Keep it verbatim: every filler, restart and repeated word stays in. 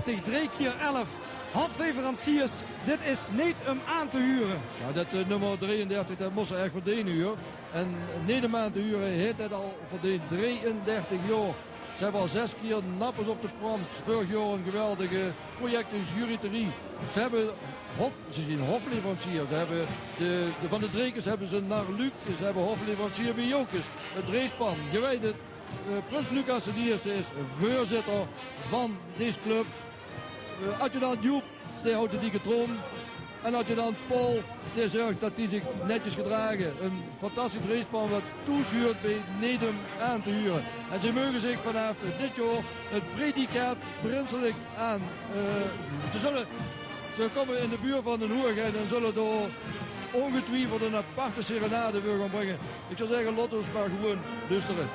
Drie kier elf. Hofleveranciers, dit is neet um aan te hure. Jao, det, eh, nummer drieëndertig, det mós se ech verdeene, huur. En neet um aan te hure, haet det al verdeend. Drieëndertig jaor. Ze höbbe al zes kier Nappes op de Proms. Veurig jaor ein geweldige project in Juryterie. Ze höbbe hof-, ze zeen hofleverancier. Ze höbbe de, de, van de Drekes höbbe ze nao Luuk. Ze höbbe hofleverancier bie Jocus. Het Dreespan, ge weit het. Eh, Prins Lucas d'n Ierste is veurzitter van dees club. Eh, adjudant Joep, dae houwt de dikke trom. En adjudant Paul, dae zörg det die zich netjes gedrage. Ein fantastisch dreespan waat thoes huurt bie neet um aan te hure. En ze meuge zich vanaaf dit jaor het predicaat prinselik aan. Eh, ze zulle, ze kómme in de buurt van de hoeëgheid en zulle dao óngetwiefeld ein aparte serenade veur gaon bringe. Ich zou zègke, laot ós mer gewoeën loestere.